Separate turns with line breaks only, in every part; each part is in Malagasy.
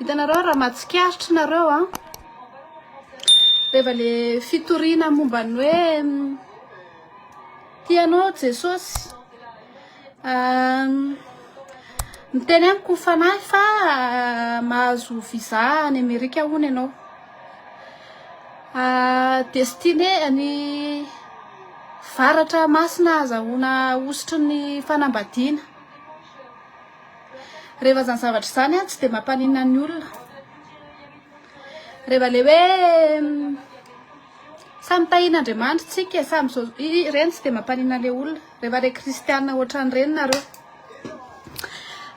Hitanareo raha mahatsikaritra nareo an, rehefa le fitoriana momba ny hoe tia anao Jesosy, miteny amiko ny fanahy fa mahazo visa any Amerika hono ianao. Destinée ny varatra masina ahazahoana hosotry ny fanambadiana. Rehefa izany zavatra izany an, tsy dia mampaninona ny olona. Rehefa ilay hoe samy tahian'Andriamanitra tsika e, samy zao, ireny tsy dia mampaninona ilay olona. Rehefa ilay kristiana ohatran'ireny nareo.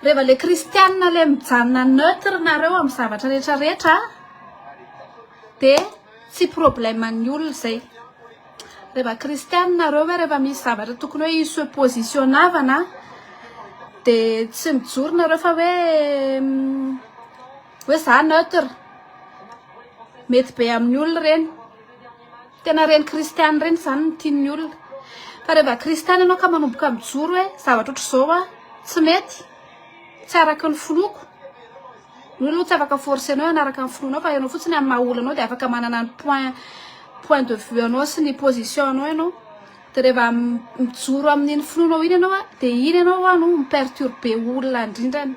Rehefa ilay kristiana ilay mijanona neutre nareo amin'ny zavatra rehetra rehetra dia tsy problème an'ny olona izay. Rehefa kristiana nareo ve rehefa misy zavatra tokony hoe hi-se positionavana dia tsy mijoro nareo fa hoe hoe za neutre. Mety be amin'ny olona ireny. Tena ireny kristiana ireny izany no tian'ny olona. Fa rehefa kristiana ianao ka manomboka mijoro hoe zavatra ohatr'izao a tsy mety, tsy araka ny finoako. Ny olona tsy afaka forcer-nao hanaraka ny finoanao fa ianao fotsiny amin'ny maha olona anao dia afaka manana ny point point de vue anao sy ny position anao ianao. Dia rehefa mijoro amin'iny finoanao iny ianao dia iny ianao no mi-perturber olona indrindrany.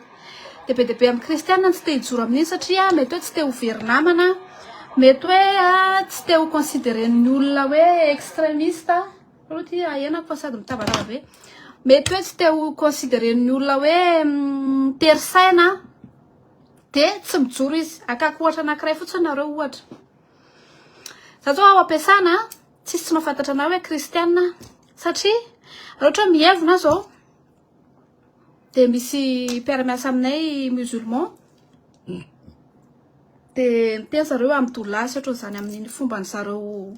Dia be dia be amin'ny kristiana no tsy te hijoro amin'iny satria mety hoe tsy te ho very namana, mety hoe tsy te ho considerer-n'ny olona hoe extremiste. Aloha ity ahenako fa sady mitabataba be. Mety hoe tsy te ho considerer-n'ny olona hoe tery saina dia tsy mijoro izy. Akako ohatra anankiray fotsiny nareo ohatra. Za zao ao am-piasana tsisy tsy mahafantatra anah hoe kristiana satria raha ohatra hoe mievina aho zao dia misy mpiara-miasa aminay musulman dia miteny zareo hoe Abdullah sy ohatran'izany amin'iny fomban'ny zareo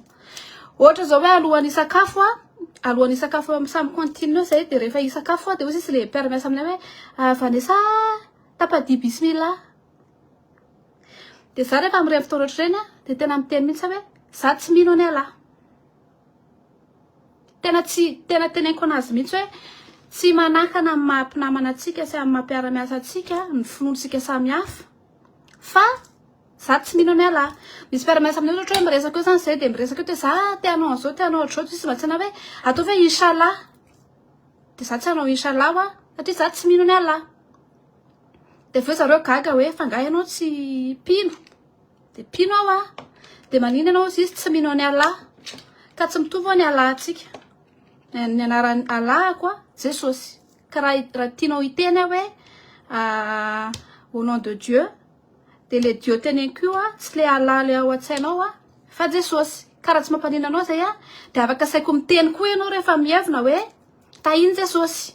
ohatra zao hoe alohan'ny hisakafo a alohan'ny hisakafo eo amin'ny samy cantine eo zay dia rehefa hisakafo a dia hoy izy le mpiara-miasa aminay hoe ah, Vanessa tapadia bismillah dia za rehefa amin'ireny fotoana ohatr'ireny a dia tena miteny mihitsy aho hoe za tsy mino anie Allah. Tena tsy, tena teneniko anazy mihitsy hoe tsy manakana amin'ny maha mpinamana antsika sy amin'ny maha mpiara-miasa antsika ny finoantsika samy hafa fa za tsy mino an'i Allah. Misy mpiara-miasa aminay ohatra hoe miresaka eo zany zay dia miresaka eo dia za te hanao an'izao te hanao ohatr'izao tsisy mba tsy hanao hoe ataovy hoe inshallah. Dia za tsy hanao inshallah hoa satria za tsy mino an'i Allah. Dia avy eo zareo gaga hoe fa angaha ianao tsy mpino? Dia mpino aho a! Dia manina ianao hozy izy tsy mino an'i Allah. Ka tsy mitovy hoa ny Allah-ntsika. Ny anaran'i Allah-ko a, Jesosy. Ka raha raha tianao hiteny aho hoe au nom de Dieu, dia le Dieu teneniko io a, tsy le Allah le ao an-tsainao a, fa Jesosy. Ka raha tsy mampanina anao izay a, dia afaka asaiko miteny koa ianao rehefa mievina hoe tahin'i Jesosy.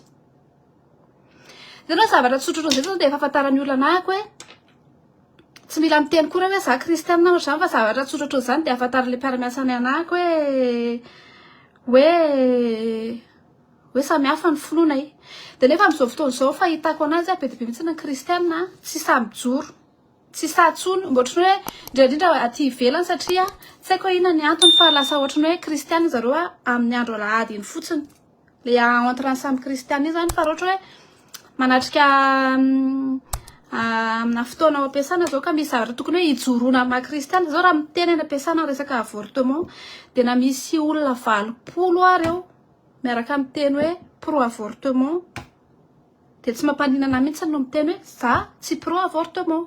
Hitanao zavatra tsotra ohatran'izay zao dia efa ahafantaran'ny olona anahako hoe Tsy mila miteny koa hoe za kristianina ohatr'izany fa zavatra tsotra ohatr'izany dia ahafantaran'ilay mpiara-miasa ny anahako hoe hoe hoe samy hafa ny finoana e. Dia nefa amin'izao fotoana izao fahitako anazy be dia be mihitsy ny kristianina tsy sahy mijoro, tsy sahy intsony, ohatran'ny hoe indrindra indrindra aty ivelany satria tsy haiko hoe inona ny antony fa lasa ohatran'ny hoe kristianina zareo amin'ny andro alahady iny fotsiny. Le entre ny samy kristiana io zany fa raha ohatra hoe manatrika amina fotoana ao am-piasana zao ka misy zavatra tokony hoe hijoroana amin'ny maha kristiana zao raha miteny any am-piasana resaka avortement de na misy olona 80 ary eo miaraka miteny hoe pro avortement de tsy mampanina anah mihitsy no miteny hoe za tsy pro avortement.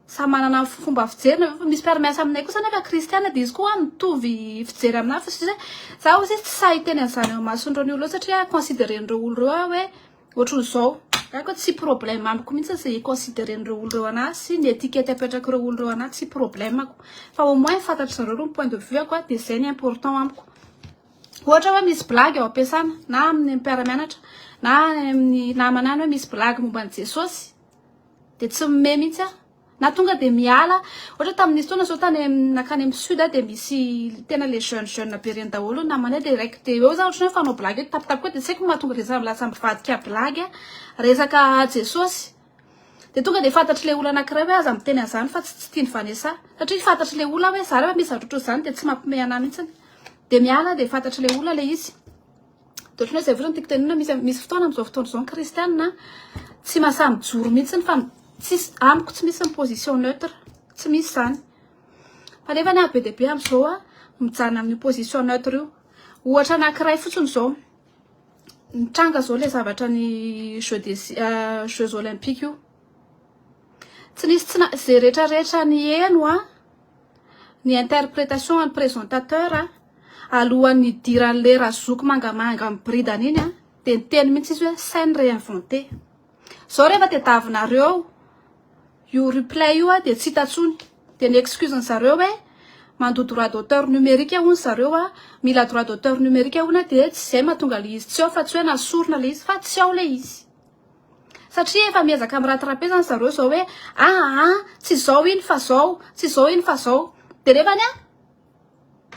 Samy manana ny fomba fijeriny avy eo fa misy mpiara-miasa aminay kosa nefa kristiana dia izy koa mitovy fijery aminahy fa satria za ozy izy tsy sahy hiteny an'izany eo imason'ireo olona ireo satria consideren'ireo olona ireo aho hoe ohatran'izao za koa tsy problème amiko mihitsy izay hi-consideren'ireo olona ireo anahy sy ny étiquette apetrak'ireo olona ireo anahy tsy problème-ko fa au moins fantatry zareo aloha ny point de vue-ko dia izay ny important amiko. Ohatra hoe misy blague ao am-piasana na amin'ny mpiara-mianatra na amin'ny namana any hoe misy blague momba an'i Jesosy Dia tsy mimehy mihitsy aho. Na tonga dia miala. Ohatra tamin'nisy fotoana zao tany nankany amin'ny sud aho dia misy tena le jeune jeune be ireny daholo ny namanay dia raiki dia eo za ohatran'ny hoe fanao blague hoe tapitapika eo dia tsy haiko mahatonga resaka lasa mivadika blague resaka Jesosy. Dia tonga dia fantatr'ilay olona anankiray hoe aza miteny an'izany fa tsy tsy tian'i Vanessa. Satria fantatr'ilay olona hoe za rehefa misy zavatra ohatr'izany dia tsy mampimehy anah mihitsy. Dia miala dia fantatr'ilay olona ilay izy. Dia ohatran'ny hoe izay fotsiny no tiako tenenina, misy misy fotoana amin'izao fotoana izao ny kristiana tsy mahasahy mijoro mihitsy fa. Tsisy, amiko tsy misy ny position neutre, tsy misy zany. Fa nefa ny be dia be amin'izao a, mijanona amin'io position neutre io. Ohatra anankiray fotsiny izao, nitranga izao ilay zavatra ny jeux des jeux olympiques io. Tsy nisy tsy na, izay rehetra rehetra niheno a, ny interprétation an'ny présentateur a, alohan'ny hidiran'ilay razoky mangamanga miboridana iny a, dia niteny mihitsy izy hoe scène réinventée. Zao rehefa tediavinareo io replay io a dia tsy hita tsony. Dia ny excuse ny zareo hoe mandoa droit d'auteur numérique hono zareo a, mila droit d'auteur numérique hono dia tsy zay mahatonga le izy tsy ao fa tsy hoe nasorina le izy fa tsy ao le izy. Satria efa miezaka mi-rattraper zany zareo zao hoe aa tsy zao iny fa zao, tsy zao iny fa zao. Dia nefany a,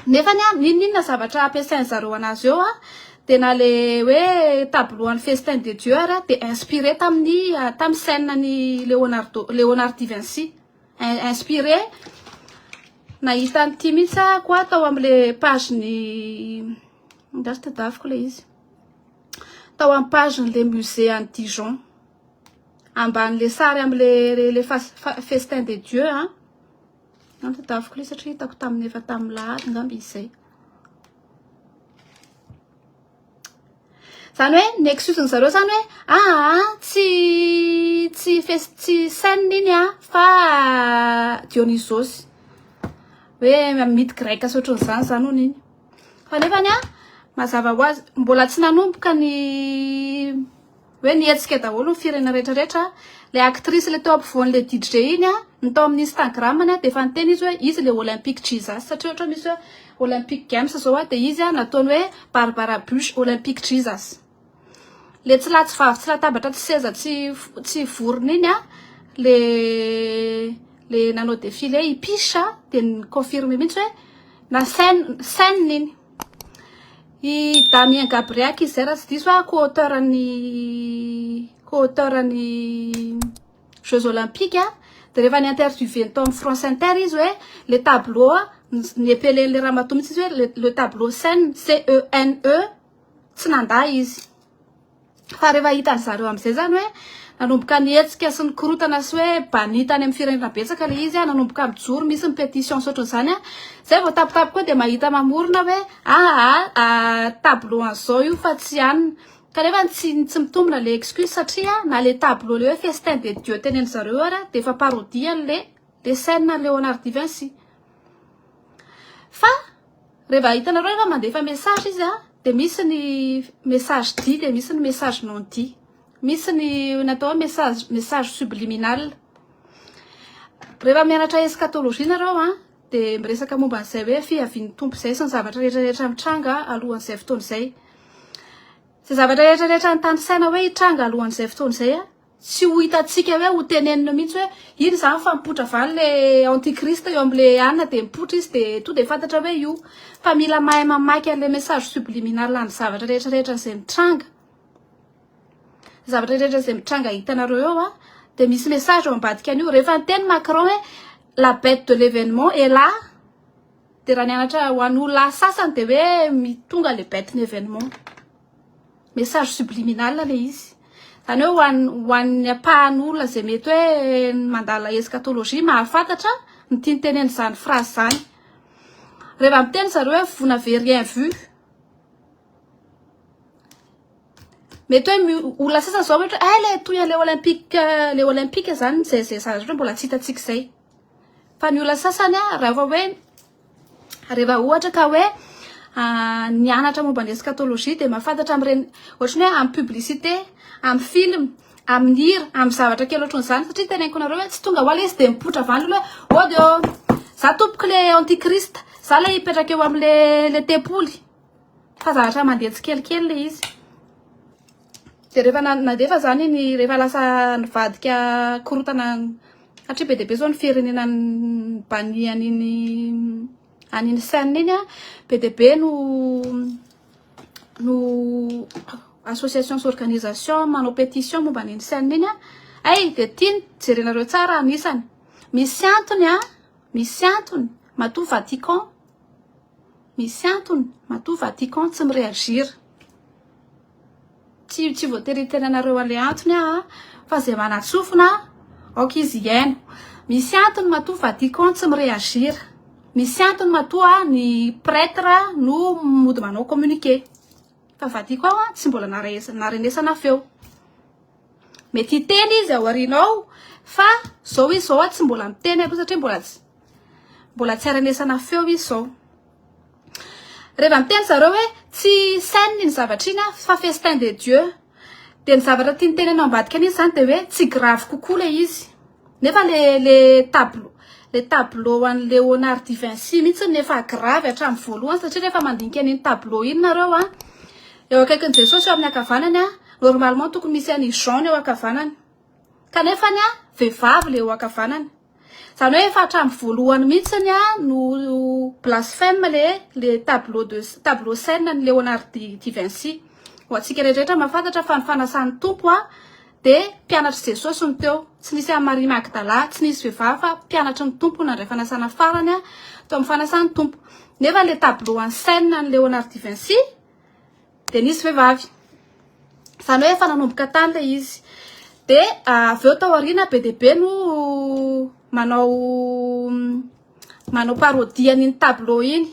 Nefany an, n'inon'inona zavatra ampiasain zareo anazy eo an, dia na le hoe tableau an'ny Festin des Dieux ary an, dia inspiré tamin'ny tamin'ny scène an'i Leonardo, Léonard di Vinci. Inspiré, nahita an'ity mihitsy aho koa tao amin'le page-n'ny, angaha tsy tadaviko le izy, tao amin'ny page-n'le musée any Dijon, ambanin'le sary amin'le le Festin des Dieux an. An tadiaviko ilay satria hitako tamin'ny efa tamin'ny lahady angamba izy izay. Zany hoe ny excuse-ny zareo zany hoe aa tsy tsy fes tsy scène iny a fa Dionysos. Hoe mythe grec sy ohatran'izany zany hono iny. Fa nefany a mazava ho azy mbola tsy nanomboka ny Hoe nihetsika daholo ny firenena rehetra rehetra, le actrice le teo ampovoan'le DJ iny an, ny tao amin'ny Instagram-ny an dia efa niteny izy hoe izy le Olympic Jesus satria ohatra hoe misy hoe Olympic Games zao an dia izy an nataony hoe Barbara Bush Olympic Jesus. Le tsy lahy tsy vavy tsy latabatra tsy seza tsy tsy vorona iny an, le le nanao défilé i Pisha dia ni-confirmer mihitsy hoe na scène scène iny. I Damien Gabriac izy zay raha tsy diso aho co-auteur ny co-auteur ny Jeux Olympiques de rehefa ni-interviewé tao amin'ny France Inter izy hoe le tableau ni-épeler-n'le ramatoa mihitsy izy hoe le, le tableau scène C E N E tsy nandà izy. Fa rehefa hitan'ny zareo amin'izay zany hoe nanomboka nihetsika sy nikorotana sy hoe banni tany amin'ny firenena betsaka le izy, nanomboka mijoro, misy ny pétition sy ohatran'izany, zay vao tampotampoka eo dia mahita mamorona hoe aa tableau an'izao io fa tsy anona. Kanefa tsy tsy mitombina le excuse satria na le tableau le hoe festin des dieux tenenin zareo ary dia efa parodie an'le le scène Léonard di Vinci. Fa rehefa hitanareo rehefa mandefa message izy a, dia misy ny message dit dia misy ny message non dit. Misy ny natao hoe message message subliminal. Rehefa mianatra eschatologie nareo a, dia miresaka momba an'izay hoe fiavian'ny Tompo izay sy ny zavatra rehetra rehetra mitranga alohan'izay fotoana izay. Izay zavatra rehetra rehetra notanisaina hoe hitranga alohan'izay fotoana izay a, Tsy ho hitantsika hoe ho tenenina mihitsy hoe iny izany fa mipoitra avy any le antichrist eo amin'le anona dia mipoitra izy dia to dia fantatra hoe io. Fa mila mahay mamaky an'le message subliminal any zavatra rehetra rehetra izay mitranga. Zavatra rehetra izay mitranga hitanareo eo a, dia misy message ao ambadika an'io. Rehefa niteny Macron hoe la bête de l'événement est là, dia raha nianatra ho an'olona sasany dia hoe tonga le bête ny événement. Message subliminal le izy. Zany hoe ho an'ny ho an'ny ampahan'olona izay mety hoe mandala eschatologie mahafantatra ny tiany tenenina izany phrase izany. Rehefa miteny zareo hoe vous n'avez rien vu. Mety hoe olona sasany zao ohatra hoe le toy an'le olympique le olympique zany izay izay zavatra mbola tsy hitantsika izay. Fa ny olona sasany a rehefa hoe rehefa ohatra ka hoe nianatra momba ny eschatologie dia mahafantatra amin'ireny ohatran'ny hoe amin'ny publicité, amin'ny film, amin'ny hira, amin'ny zavatra kely ohatran'izany satria teneniko anareo hoe tsy tonga ho ilay izy dia mipoitra avy any aloha hoe ody ô, za tompoko le antichrist, za le hipetraka eo amin'le le tempoly fa zavatra mandeha tsikelikely le izy. Dia rehefa nandefa zany iny rehefa lasa nivadika korontana satria be dia be zao ny firenena ni-bannir an'iny an'iny scène iny a, be dia be no no association sy organisation manao pétition momba an'iny scène iny a, hay dia tiany jerenareo tsara anisany, misy antony a, misy antony matoa Vatican, misy antony matoa Vatican tsy mi-réagir. Tsy tsy voatery hiteny anareo an'ilay antony aho fa izay manan-tsofina Aoka izy hihaino. Misy antony matoa Vatican tsy mi-réagir. Misy antony matoa ny prêtre no mody manao communiqué. Fa Vatican tsy mbola narenesana feo. Mety hiteny izy ao aoriana ao fa zao izy zao tsy mbola miteny aloha satria mbola tsy mbola tsy arenesana feo izy zao. Rehefa miteny zareo hoe tsy scène iny zavatra iny fa festin des dieux. Dia ny zavatra tiany tenenina ao ambadika an'izy zany dia hoe tsy grave kokoa le izy. Nefa le le tableau le tableau an'i Léonard de Vinci mihitsy no efa grave hatramin'ny voalohany satria rehefa mandinika an'iny tableau iny nareo a, eo akaikin'i Jesosy eo amin'ny ankavanany a, normalement tokony misy an'i Jean eo ankavanany. Kanefa ny a, vehivavy le eo ankavanany. Zany hoe efa hatramin'ny voalohany mihitsy a no blasphème le le tableau de tableau scène an'i Léonard de Vinci. Ho antsika rehetrarehetra mahafantatra fa ny fanasan'ny Tompo a dia mpianatr'i Jesosy no teo. Tsy nisy an'i Maria Magdala, tsy nisy vehivavy fa mpianatry ny Tompo nandray fanasana farany teo amin'ny fanasan'ny Tompo. Nefa le tableau en scène an'i Léonard de Vinci dia nisy vehivavy. Izany hoe efa nanomboka tany ilay izy. Dia avy eo tao aoriana be dia be no manao manao parodie an'iny tableau iny.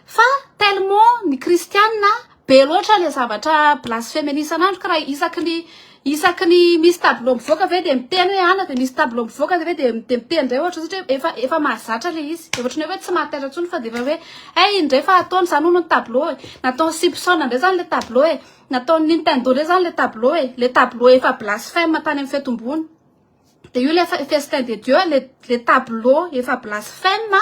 Fa tellement ny kristianina be loatra le zavatra blasphème isan'andro ka raha isaky ny isaky ny misy tableau mivoaka ve dia miteny hoe ana dia misy tableau mivoaka ve dia dia miteny indray ohatra satria efa efa mahazatra le izy efa ohatran'ny hoe tsy mahataitra intsony fa dia efa hoe hay indray fa ataony zany hono ny tableau e, nataon'i Simpson indray zany le tableau e, nataon'i Nintendo indray zany le tableau e, le tableau efa blasphème tany amin'ny fetombony. Dia io ilay festin de Dieu, le le tableau efa blasphème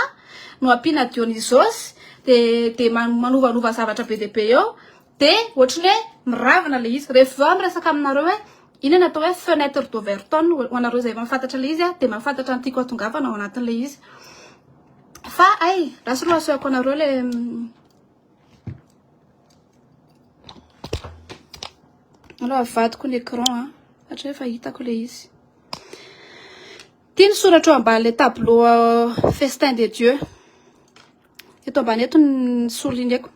no ampiana Dionysos dia dia manovanova zavatra be dia be eo dia ohatran'ny hoe miravina ilay izy. Rehefa avy eo aho miresaka aminareo hoe inona ny atao hoe fenêtre d'Overton ho anareo izay efa mahafantatra ilay izy dia mahafantatra ny tiako hatongavana ao anatin'ilay izy. Fa hay, lasa aloha asehoko anareo ilay Aloha avadiko ny écran a, satria efa hitako ilay izy. Ity ny soratra eo ambanin'ilay tableau festin des dieux. Eto ambany eto ny souligneko.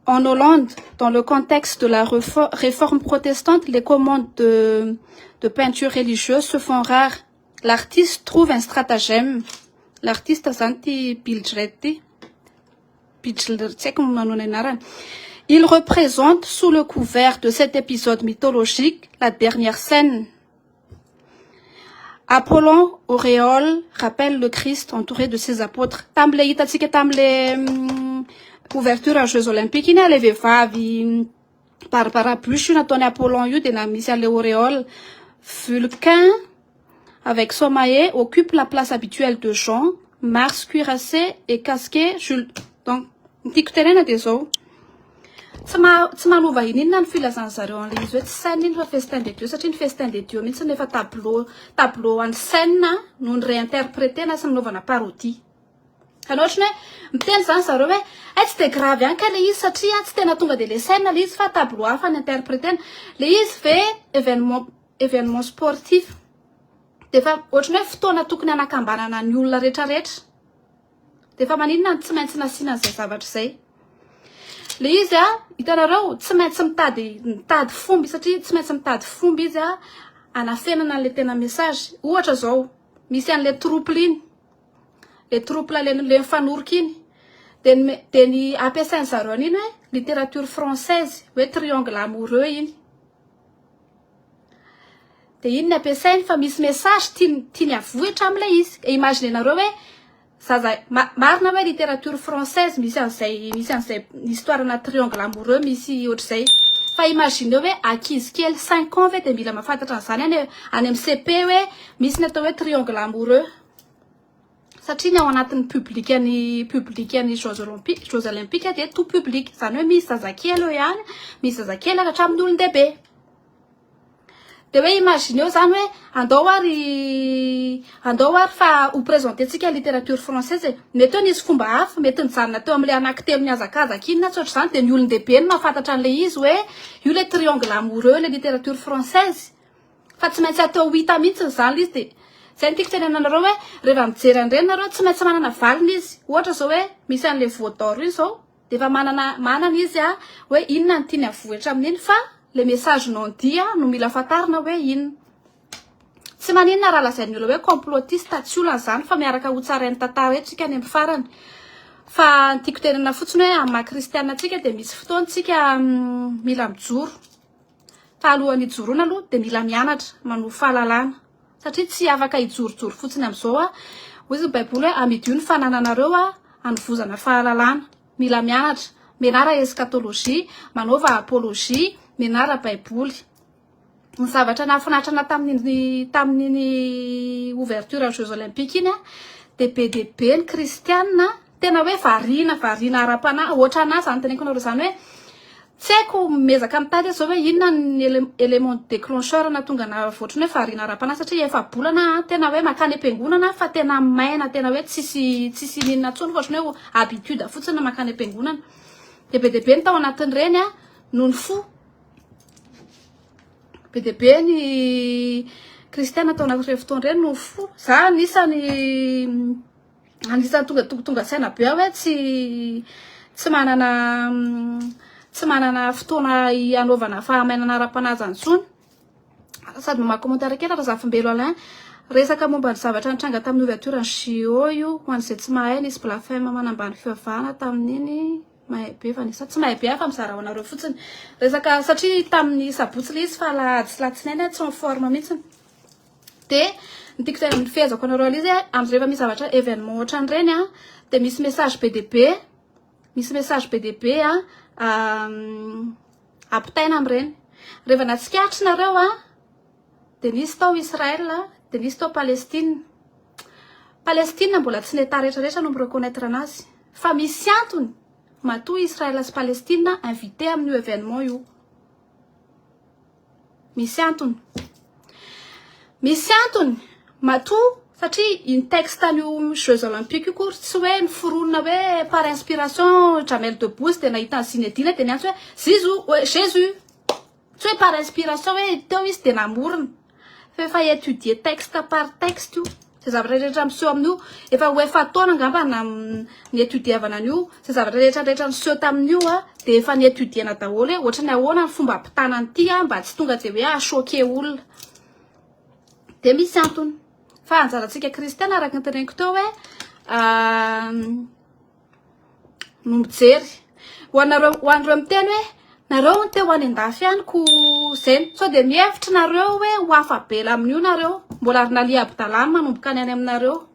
En Hollande, dans le contexte de la réforme protestante, les commandes de peinture religieuse se font rares. L'artiste trouve un stratagème. L'artiste zany ity Bilgred ity. Tsy haiko ny manao ny anarany. Il représente sous le couvert de cet épisode mythologique la dernière scène. Apollon auréole rappelle le Christ entouré de ses apôtres. Tamin'ilay hitantsika tamin'ilay ouverture ny Jeux Olympiques iny ilay vehivavy Barbara Bush io nataony Apollon io dia misy an'ilay auréole. Vulcain avec Somae occupe la place habituelle de Jean, Mars cuirassé et casqué, Jules. Donc, ny tiako tenena dia zao. Tsy ma tsy manova ininona ny filazan'ny zareo an'ilay izy hoe tsy scène iny fa festin des dieux satria ny festin des dieux mihitsy no efa tableau tableau an'ny scène no ny réinterprétena sy nanaovana parodie. Ka ohatra hoe miteny zany zareo hoe ay tsy de grave ihany ka le izy satria tsy tena tonga de le scène le izy fa tableau hafa ny interprétena. Le izy ve événement événement sportif de efa ohatran'ny hoe fotoana tokony hanakambanana ny olona rehetrarehetra. De efa maninona no tsy maintsy nasiana an'izay zavatra izay. Le izy a, hitanareo, tsy maintsy mitady mitady fomba satria tsy maintsy mitady fomba izy a anafenana an'le tena message. Ohatra zao, misy an'le troupe iny. Le troupe le le mifanoroka iny. De ny de ny ampiasainy zareo an'iny hoe littérature française, hoe triangle amoureux iny. De iny ny ampiasainy fa misy message tiany tiany avohitra amin'ilay izy. Imaginenareo hoe zaza marina hoe littérature française misy an'izay misy an'izay histoire na triangle amoureux misy ohatr'izay. Fa imagineo hoe ankizy kely 5 ans ve de mila mahafantatra an'izany any any amin'ny CP hoe misy ny atao hoe triangle amoureux. Satria ny ao anatin'ny public ny public ny Jeux Olympiques Jeux Olympiques dia tout public. Izany hoe misy zazakely eo ihany, misy zazakely hatramin'ny olon-dehibe. De hoe imagineo zany hoe andao ary andao ary fa ho présententsika littérature française e. Mety hoe nisy fomba hafa, mety nijanona teo amin'ilay anankitelo nihazakazaka iny na tsy ohatr'izany dia ny olon-dehibe no mahafantatra an'ilay izy hoe io le triangle amoureux le littérature française. Fa tsy maintsy atao hita mihitsy izany ilay izy dia zay no tiako tenenana anareo hoe rehefa mijery an'ireny nareo tsy maintsy manana valiny izy. Ohatra zao hoe misy an'ilay veau d'or iny zao dia efa manana manana izy a hoe inona no tiany avohitra amin'iny fa le message non dit no mila fantarina hoe inona. Tsy maninona raha lazain'ny olona hoe complotiste, tsy olana izany fa miaraka ho tsarain'ny tantara eto tsika any amin'ny farany. Fa ny tiako tenenina fotsiny hoe amin'ny maha kristiana antsika dia misy fotoana tsika mila mijoro. Fa alohan'ny hijoroana aloha dia mila mianatra, manovo fahalalana. Satria tsy afaka hijorojoro fotsiny amin'izao a. Hoy izy ny Baiboly hoe amidio ny fanananareo a, hanovozana fahalalana. Mila mianatra. Mianara eschatologie, manaova apologie, mianara Baiboly. Ny zavatra nahafinaritra anah tamin'iny tamin'iny ouverture ny Jeux Olympiques iny a, dia be dia be ny kristiana tena hoe variana variana ara-panahy, ohatra anah zany teneniko anareo zany hoe tsy haiko miezaka mitady aho zao hoe inona ny élément déclencheur nahatonga anah ohatran'ny hoe variana ara-panahy satria efa-bolana aho tena hoe mankany am-piangonana fa tena maina tena hoe tsisy tsisy n'inona intsony fa ohatran'ny hoe habitude fotsiny ny mankany am-piangonana. Dia be dia be ny tao anatin'ireny a no nifoha. Be dia be ny kristiana tao anatin'ireny fotoana ireny no fo. Za anisany anisany tonga tonga tonga saina be aho hoe tsy tsy manana tsy manana fotoana hanaovana fahamainana ara-panahy zany intsony. Sady mamaky commentaire kely Razafimbelo Alain. Resaka momba ny zavatra nitranga tamin'ny ouverture ny JO io. Ho an'izay tsy mahay, nisy blasphème manambany fivavahana tamin'iny. Mahay be Vanessa, tsy mahay be aho fa mizara ho anareo fotsiny. Resaka satria tamin'ny sabotsy ilay izy fa alahady sy alatsinainy aho tsy en forme mihitsy. Dia ny tiako tena ny fehezako anareo ilay izy amin'ny rehefa misy zavatra événement ohatran'ireny an, dia misy message be dia be, misy message be dia be an, ampitaina amin'ireny. Rehefa nahatsikaritra nareo an, dia nisy tao Israël, dia nisy tao Palestine. Palestine mbola tsy ny Etat rehetra rehetra no mi-reconnaitre anazy. Fa misy antony matoa Israël sy Palestine invité amin'io événement io. Misy antony. Misy antony matoa satria iny texte an'io Jeux Olympiques io kory tsy hoe niforonina hoe par inspiration Jamel Debbouze dia nahita an'i Zinedine dia niantso hoe Zizou, hoe Jésus. Tsy hoe par inspiration hoe teo izy dia namorona. Fa efa étudier texte par texte io. Izay zavatra rehetra miseho amin'io, efa ho efa-taona angamba na ni-étudier-vana an'io. Izay zavatra rehetra rehetra niseho tamin'io a, dia efa ni-étudier-na daholo hoe ohatran'ny ahoana ny fomba ampitana an'ity a, mba tsy tonga dia hoe haha-choquer olona. Dia misy antony. Fa anjarantsika kristiana araka ny teneniko teo hoe no mijery. Ho anareo, ho an'ireo miteny hoe nareo hono te ho any an-dafy any ko zay. Sao dia mihevitra nareo hoe ho afa-bela amin'io nareo. Mbola ry Nali Abdallah no manomboka ny any aminareo.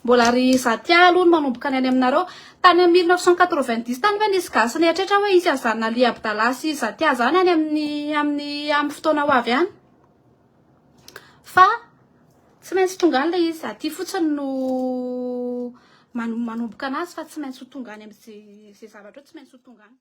Mbola ry Zatia aloha no manomboka ny any aminareo. Tany amin'ny 1990 tany ve nisy gasy nieritreritra hoe hisy an'izany Nali Abdallah sy Zatia zany any amin'ny amin'ny amin'ny fotoana ho avy any. Fa tsy maintsy tonga any ilay izy. Aty fotsiny no manomboka anazy fa tsy maintsy ho tonga any amin'izay zavatra eo, tsy maintsy ho tonga any.